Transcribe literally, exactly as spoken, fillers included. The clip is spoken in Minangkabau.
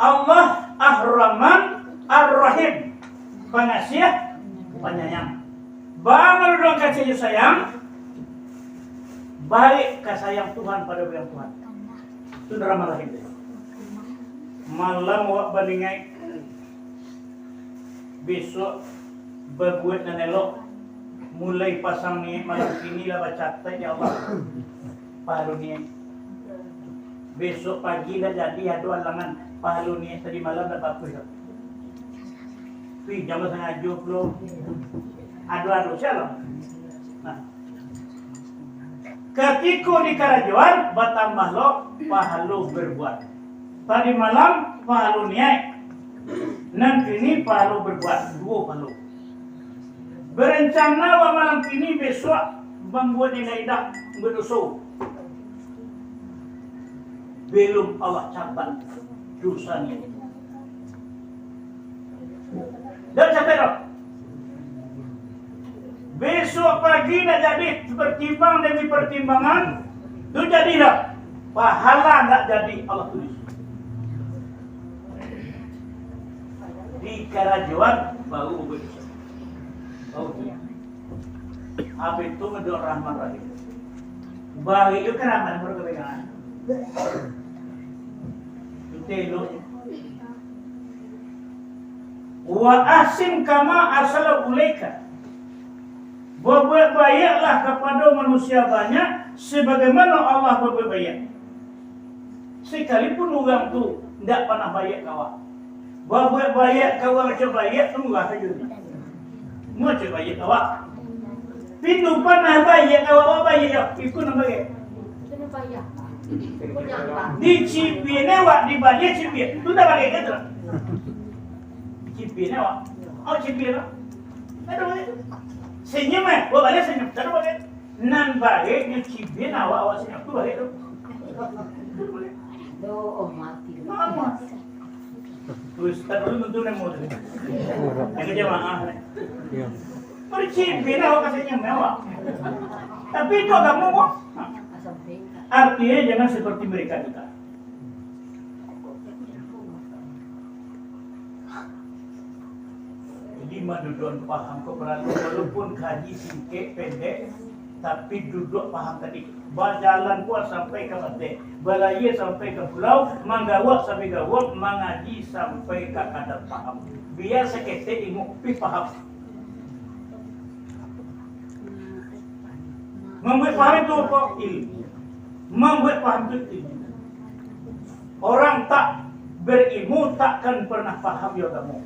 Allah Ar-Rahman Ar-Rahim, Pangasiah, Panyayang. Baa nan urang kacik jo sayang, baiak ka sayang Tuhan pado urang Tuhan. Tu Rahman Rahim. Malam awak baningai, bisuak babuek nan elok, mulai pasang niaik malam kini lah bacatat, ya Allah, pahalo niaik. Bisuak pagi ndak jadi, ado alangan, pahalo niaik tadi malam ndak bagus doh. Pinjam sangajo pulo. Ado-ado sajo lah. Nah. Katiko di karajoan, batambah lo pahalo berbuat. Tadi malam pahalo niaik, nan kini pahalo berbuat, duo pahalo. Berencana awak malam kini, bisuak mambuek indak-indak, badoso. Belum Allah catat dosa niaik. Dak catat doh. Bisuak pagi ndak jadi, pertimbang demi pertimbangan, tu jadi dak. Pahala ndak jadi Allah tulis. Di karajoan baru badoso. Baru tulis. Apa itu ngedok Rahman Rahim? Baiak itu karaman baru kepegangan. Itu eloknyo. Wa ahsin kama ahsana ilaika. Babuek baiaklah kapado manusia banyak, sabagaimano Allah babuek baiak. Sakalipun urang tu indak panah baiak ka awak, babuek baiak ka urang cak baiak tu murah sajo. Murah cak baiak ka awak. Tapi tu panah baiak ka awak, awak baiak yo, ikun nan baiak. Dicibia awak, dibaliak cibia. Tu ndak baiak ka tu? Cibia awak. Awak cibia lah. Ndak ado baiak tu. Senyum eh, awak baliak senyum. Ndak ado baiak tu. Nan baiak nyo cibia awak, awak senyum tu baiak tu. Aduh, oh, mati. Mama. Ustaz dulu tentu nemu tu. Yang jamaah ni. Iyo. Bercibia awak ka senyum awak. Tapi itu agama kok. Artinya jangan seperti mereka juga. Jadi, maduduan paham ko paralu, walaupun kaji singkek, pendek, tapi duduak paham tadi. Bajalan puas sampai ka bateh, balayia sampai ka pulau, manggawak sampai gawak, mangaji sampai ka kadar paham. Bia saketek ingo, tapi paham. Mambuek paham itu apo? Ilmu. Mambuek paham itu ilmu. Orang tak berilmu takkan pernah paham di agamo.